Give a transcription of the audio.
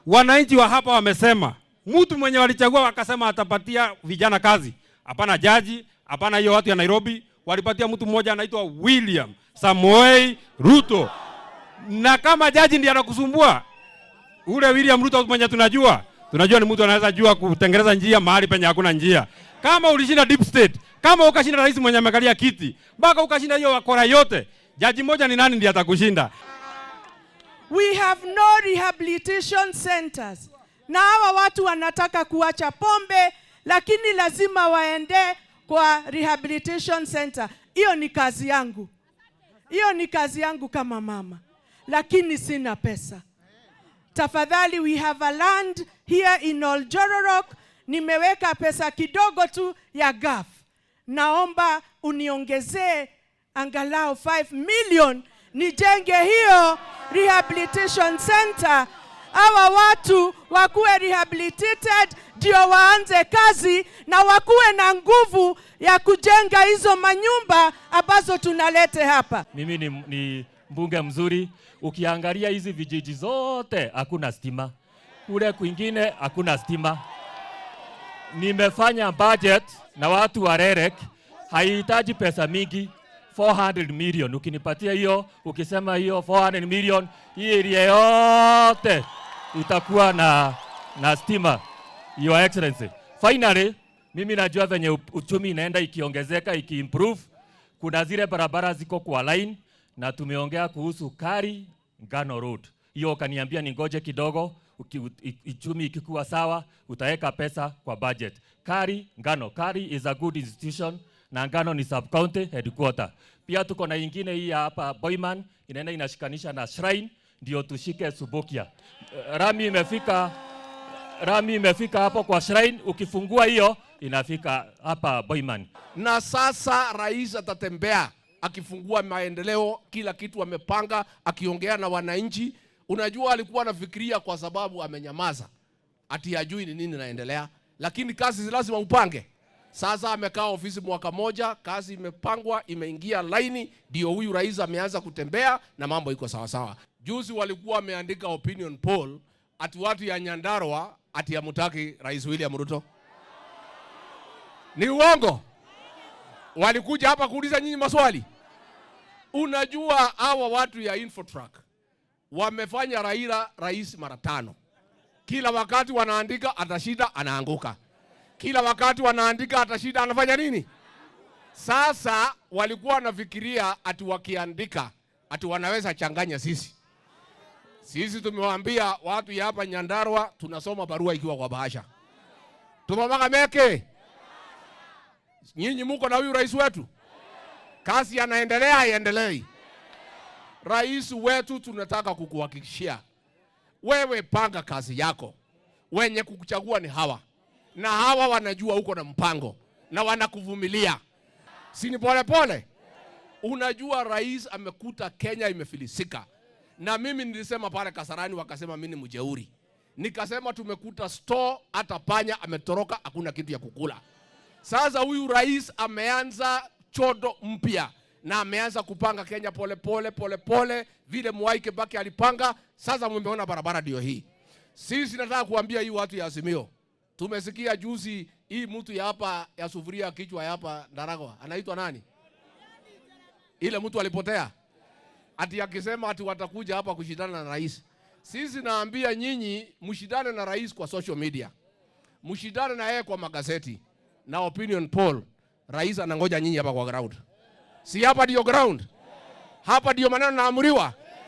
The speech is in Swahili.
Wananchi wa hapa wamesema mtu mwenye walichagua wakasema atapatia vijana kazi. Hapana jaji, hapana hiyo watu ya Nairobi, walipatia mtu mmoja anaitwa William Samoei Ruto. Na kama jaji ndiye anakusumbua, ule William Ruto mwenye tunajua ni mtu anaweza jua kutengeneza njia mahali penye hakuna njia. Kama ulishinda deep state, kama ukashinda rais mwenye amekalia kiti, mpaka ukashinda hiyo wakora yote, jaji mmoja ni nani ndiye atakushinda? We have no rehabilitation centers. Na hawa watu wanataka kuacha pombe, lakini lazima waende kwa rehabilitation center. Hiyo ni kazi yangu, hiyo ni kazi yangu kama mama, lakini sina pesa. Tafadhali, we have a land here in Oljororok. Nimeweka pesa kidogo tu ya GAF. Naomba uniongezee angalau 5 million nijenge hiyo rehabilitation center. Hawa watu wakuwe rehabilitated ndio waanze kazi na wakuwe na nguvu ya kujenga hizo manyumba ambazo tunalete hapa. Mimi ni mbunge mzuri. Ukiangalia hizi vijiji zote hakuna stima, kule kwingine hakuna stima. Nimefanya budget na watu wa REREC, haihitaji pesa mingi, 400 million. Ukinipatia hiyo, ukisema hiyo 400 million, hii area yote itakuwa na stima, Your Excellency. Finally, mimi najua venye uchumi inaenda ikiongezeka, ikiimprove. Kuna zile barabara ziko kwa line na tumeongea kuhusu Kari Ngano Road. Hiyo ukaniambia ningoje kidogo, uchumi ikikuwa sawa utaweka pesa kwa budget. Kari Ngano, Kari is a good institution na Ngano ni sub county headquarter. Pia tuko na ingine hii ya hapa Boyman inaenda inashikanisha na Shrine ndio tushike Subukia. Lami imefika hapo kwa Shrine, ukifungua hiyo inafika hapa Boyman. Na sasa rais atatembea akifungua maendeleo, kila kitu amepanga, akiongea na wananchi. Unajua alikuwa anafikiria kwa sababu amenyamaza, ati hajui ni nini naendelea, lakini kazi lazima upange. Sasa amekaa ofisi mwaka moja, kazi imepangwa, imeingia laini, ndio huyu rais ameanza kutembea na mambo iko sawa sawa. Juzi walikuwa wameandika opinion poll ati watu ya Nyandarua ati hamutaki Rais William Ruto. Ni uongo. Walikuja hapa kuuliza nyinyi maswali. Unajua hawa watu ya Infotrack wamefanya Raila rais mara tano. Kila wakati wanaandika atashinda, anaanguka. Kila wakati wanaandika atashinda, anafanya nini? Sasa walikuwa wanafikiria ati wakiandika ati wanaweza changanya sisi. Sisi tumewaambia watu ya hapa Nyandarua tunasoma barua ikiwa kwa bahasha. Tumamaga meke. Nyinyi muko na huyu rais wetu. Kazi anaendelea haiendelei? Rais wetu tunataka kukuhakikishia wewe, panga kazi yako. Wenye kukuchagua ni hawa, na hawa wanajua uko na mpango na wanakuvumilia, si ni pole pole? Unajua rais amekuta Kenya imefilisika, na mimi nilisema pale Kasarani, wakasema mimi ni mjeuri. Nikasema tumekuta store, hata panya ametoroka, hakuna kitu ya kukula. Sasa huyu rais ameanza chodo mpya na ameanza kupanga Kenya pole pole pole pole vile Mwai Kibaki alipanga. Sasa mmeona barabara ndio hii. Sisi nataka kuambia hii watu ya Azimio, tumesikia juzi hii mtu ya hapa ya sufuria kichwa ya hapa Ndaragwa anaitwa nani? Ile mtu alipotea ati akisema ati watakuja hapa kushindana na rais. Sisi naambia nyinyi mshindane na rais kwa social media, mshindane na yeye kwa magazeti na opinion poll. Rais anangoja nyinyi hapa kwa ground. Si hapa ndio ground? Hapa ndio maneno naamuriwa.